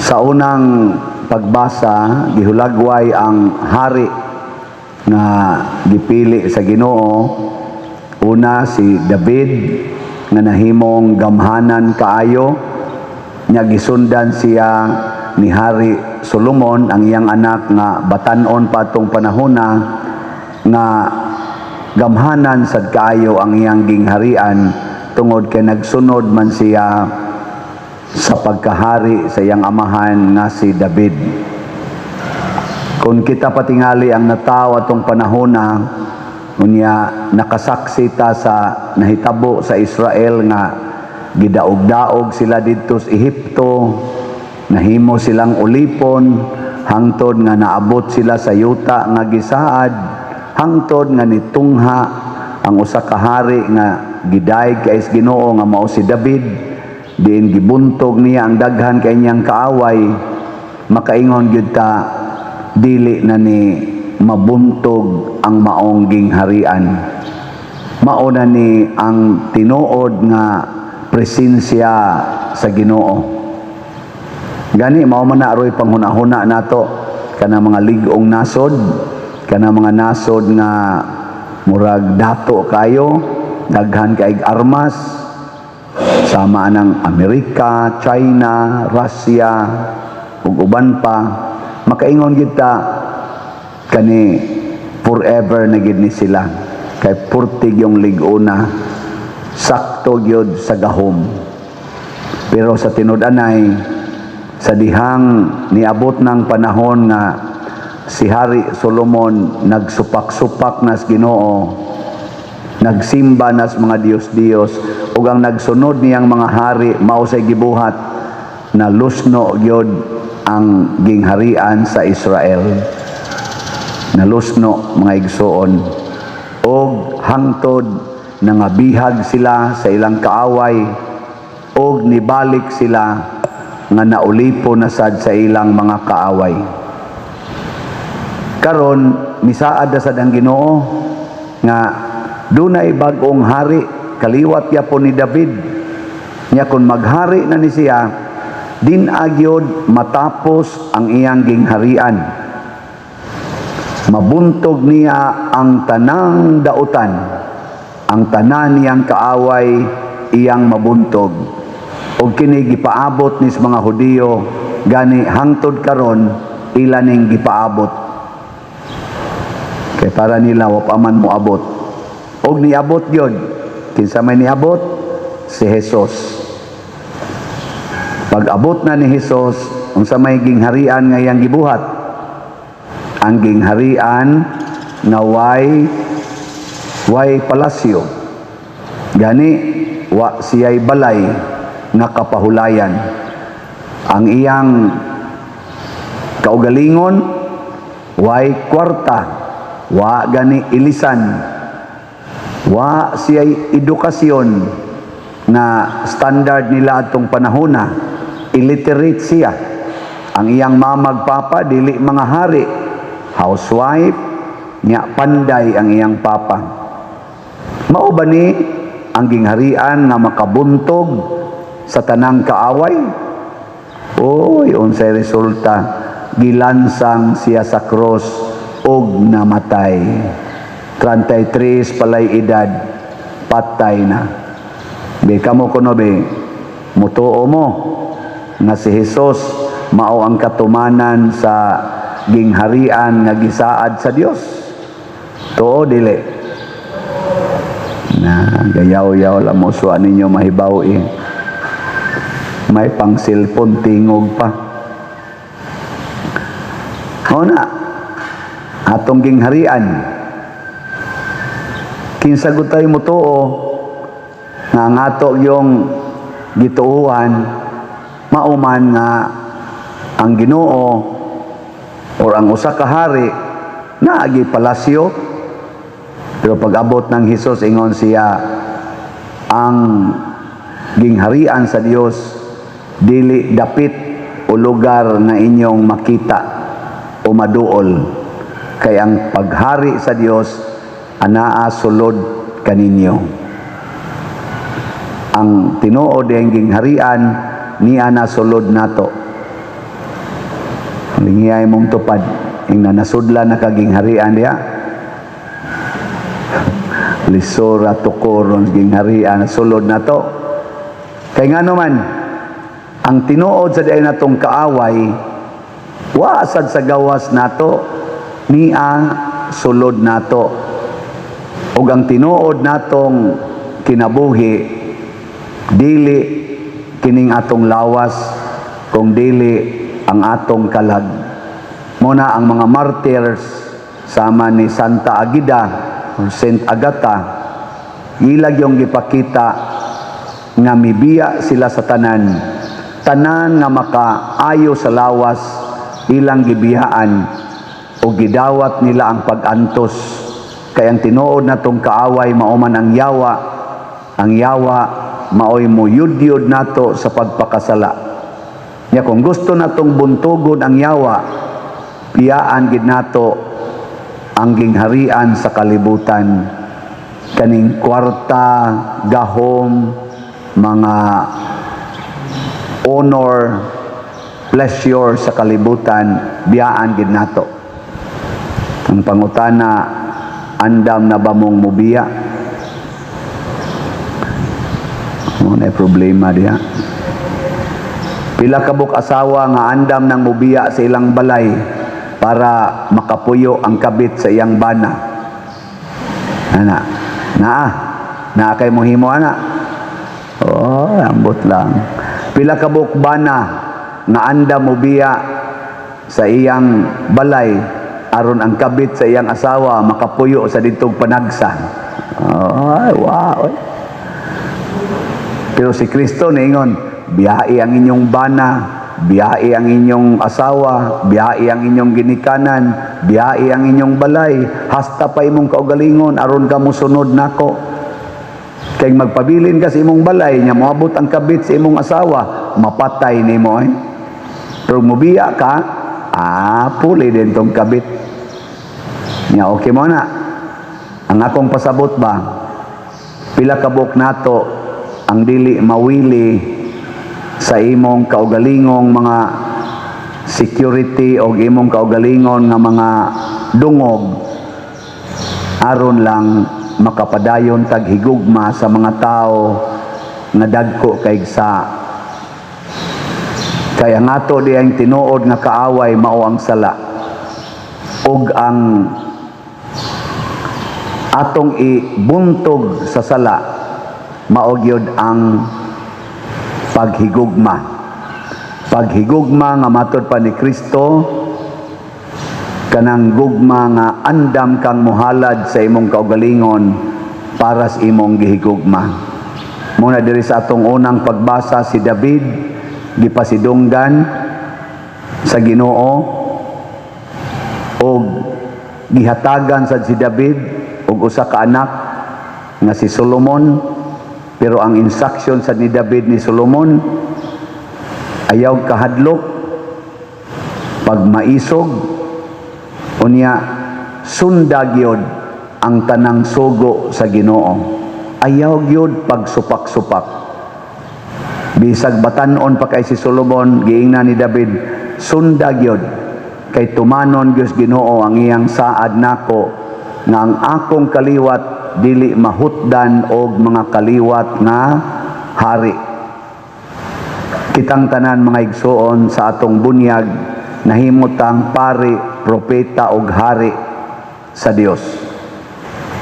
Sa unang pagbasa, gihulagway ang hari nga gipili sa Ginoo. Una, si David nga nahimong gamhanan kaayo nya gisundan siya ni Hari Solomon, ang iyang anak nga batan-on pa atong panahona, nga gamhanan sad kaayo ang iyang gingharian tungod kay nagsunod man siya sa pagkahari sa iyang amahan nga si David. Kung kita patingali ang natawo atong panahona, unya nakasaksi ta sa nahitabo sa Israel nga gidaog-daog sila didto sa Ehipto, nahimo silang ulipon hangtod nga naabot sila sa yuta nga gisaad, hangtod nga nitungha ang usa ka hari nga gidayeg kay Ginoo nga mao si David, diin gibuntog niya ang daghan kay niyang kaaway. Makaingon gyud ta, dili na ni mabuntog ang maong gingharian. Mao na ni ang tinuod nga presensya sa Ginoo. Gani mao man na aroy panghuna-huna nato kana mga lig-ong nasod, kana mga nasod nga murag dato kayo, daghan kay armas, sama ng Amerika, China, Russia ug uban pa. Makaingon gid ta, kani forever na gid ni sila kay purtig yung lig-ona, sakto gyud sa gahom. Pero sa tinud-anay, sa dihang niabot ng panahon nga si Hari Solomon nagsupak-supak nas Ginoo, nagsimba nas mga Diyos-Diyos, ug ang nagsunod niyang mga hari mao say gibuhat, na lusno gyud ang gingharian sa Israel. Nalusno, mga igsoon, og hangtod nangabihag sila sa ilang kaaway og nibalik sila nga naulipon na sad sa ilang mga kaaway. Karon misaad na sad ang Ginoo nga dunay bag-ong hari, kaliwat yapon ni David. Nya kung maghari na ni siya, din agyod matapos ang iyang gingharian. Mabuntog niya ang tanang dautan, ang tanan niyang kaaway iyang mabuntog. Og kini gipaabot ni sa mga Hudiyo, gani hangtod karon ila ning gipaabot. Kay para nila wa pa man moabot. Og niabot gyud. Kinsa may niabot? Si Jesus. Pag abot na ni Jesus, unsa may gingharian nga iyang gibuhat? Ang gingharian nga way palasyo. Gani wa siya'y balay nga kapahulayan. Ang iyang kaugalingon way kwarta, wa gani ilisan, wa siya'y edukasyon nga standard nila atong panahona. Illiterate siya. Ang iyang mamag papa dili mga hari, housewife nya panday ang iyang papa. Mao ba ni ang gingharian nga makabuntog sa tanang kaaway? Oy, unsay resulta? Gilansang siya sa cross og namatay. 33 palay edad, patay na. Be kamo kuno be, mutuo mo nga si Jesus mao ang katumanan sa gingharian nga gisaad sa Dios? Tuo, dili? Na gayaw-yaw lang mo, suwa ninyo mahibaw eh. May pang cellphone tingog pa. O na, atong gingharian. Kinsa gud tayo mutuo nga ang ato yung gituuhan mauman nga ang Ginoo or ang usa ka hari naagi palasyo? Pero pag abot ng Hesus, ingon siya, ang gingharian sa Dios dili dapit o lugar nga inyong makita o maduol, kay ang paghari sa Dios anaa sulod kaninyo. Ang tinuod ang gingharian niya na sulod nato. Lingiyay mong tupad. Ingna nasudlan na ka gingharian diha. Lisora tukoron gingharian sulod na to. Kay ngano man, ang tinuod sa diay natong kaaway wa sad sa gawas nato, nia sulod nato. Ug ang tinuod natong kinabuhi, dili kining atong lawas, kung dili ang atong kalag. Muna ang mga martyrs sama ni Santa Agida or Saint Agatha, ilag yung gipakita nga mibiya sila sa tanan. Tanan nga makaayo sa lawas, ilang gibiyaan o gidawat nila ang pag-antos. Kay ang tinuod natong kaaway mao man ang yawa. Ang yawa maoy muyudyod nato sa pagpakasala. Nya kung gusto natong buntugon ang yawa, biyaan gid nato ang gingharian sa kalibutan, kaning kwarta, gahom, mga honor, pleasure sa kalibutan, biyaan gid nato. Ang pangutana, andam na ba mong mubiya? Mo na problema diha. Pila ka buok asawa nga andam nang mubiya sa ilang balay para makapuyo ang kabit sa iyang bana? Ana, naa, naa kay mohimo ana. Oh, ambot lang. Pila ka buok bana nga andam mubiya sa iyang balay aron ang kabit sa iyang asawa makapuyo sa ditong panagsa? Oh, ay, wow. Pero si Kristo niingon, "Biyai ang inyong bana, biyai ang inyong asawa, biyai ang inyong ginikanan, biyai ang inyong balay, hasta pa imong kaugalingon aron ka mosunod nako." Kay magpabilin ka sa imong balay, nya moabot ang kabit sa imong asawa, mapatay nimo eh. Pero mubiya ka, puli din tong kabit. Nya okay mo na. Ang akong pasabot ba, pila ka buok nato ang dili mawili sa imong kaugalingong mga security o imong kaugalingon nga mga dungog aron lang makapadayon tag higugma sa mga tao nga dagko kay sa? Kaya nga to di ang tinuod nga kaaway mao ang sala, ug ang atong ibuntog sa sala mao gyud ang paghigugma, paghigugma nga matod pa ni Kristo, kanang gugma nga andam kang muhalad sa imong kaugalingon para sa imong gihigugma. Muna diri sa atong unang pagbasa, si David gipasidunggan sa Ginoo og gihatagan sa si David og usa ka anak nga si Solomon. Pero ang instruction sa ni David ni Solomon, "Ayaw kahadlok pag maisog, unya sunda gyud ang tanang sugo sa Ginoo, ayaw gyud pagsupak-supak." Bisag batan-on pa kay si Solomon, giingnan ni David, "Sunda gyud, kay tumanon gyud Ginoo ang iyang saad nako nga ang akong kaliwat dili mahutdan og mga kaliwat nga hari." Kitang tanan, mga igsuon, sa atong bunyag nahimutang pari, propeta ug hari sa Dios.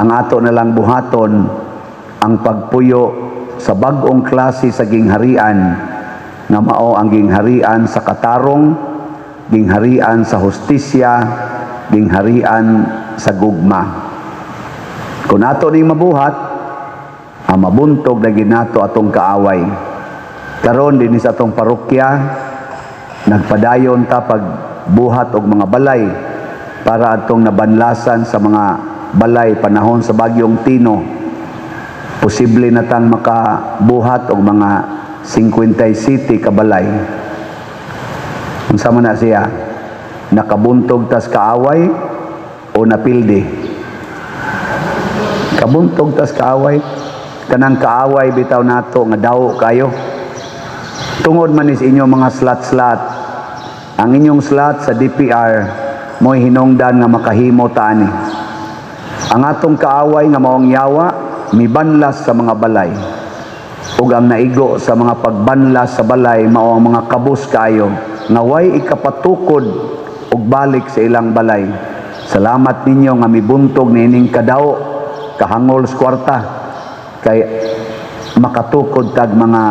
Ang ato na lang buhaton ang pagpuyo sa bag-ong klase sa gingharian nga mao ang gingharian sa katarong, gingharian sa hustisya, gingharian sa gugma. Kung ato ning mabuhat, ang mabuntog na ginato atong kaaway. Karon dinhi sa atong parokya, nagpadayon ta pagbuhat og mga balay para atong nabanlasan sa mga balay panahon sa bagyong Tino. Posible na tang makabuhat og mga 57 ka balay. Unsa man na siya? Nakabuntog tas kaaway o napildi? Kabuntog tas kaaway. Kanang kaaway bitaw nato nga daw kayo. Tungod man is inyo mga slat-slat. Ang inyong slot sa DPR mo'y hinungdan nga makahimo ta ani. Ang atong kaaway nga maong yawa mibanlas sa mga balay. Ug ang naigo sa mga pagbanlas sa balay mao ang mga kabus kaayo nga way ikapatukod og balik sa ilang balay. Salamat ninyo nga mibuntog niining kadaw kahangol sa kwarta kay makatukod tag mga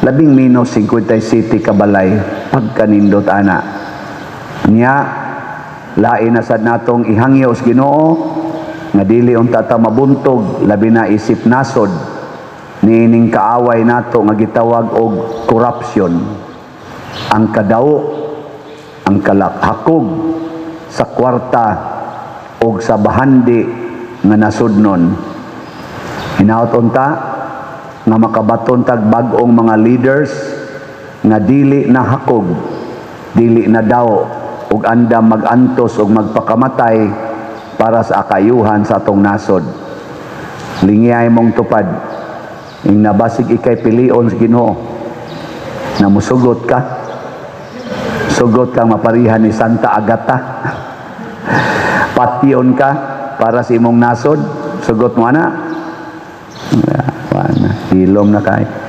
labing menos 57 ka balay pagkanindot ana. Nya lain na sad natong ihangyo sa Ginoo nga dili unta ta mabuntog, labi na isip nasod, niining kaaway nato nga gitawag og corruption, ang kadaw, ang kalakhakog sa kwarta og sa bahandi nga nasudnon. Hinaot unta nga makabaton tag bag-ong mga leaders nga dili na hakog, dili na daw ug andam magantos ug magpakamatay para sa akayuhan sa atong nasod. Lingiyay mong tupad. Ing nabasig ikay pilion sa Ginoo na musugot ka. Sugot kang maparihan ni Santa Agata. Patyon ka para sa imong nasod. Sugot mo ana. Wala na. Hilom na kay.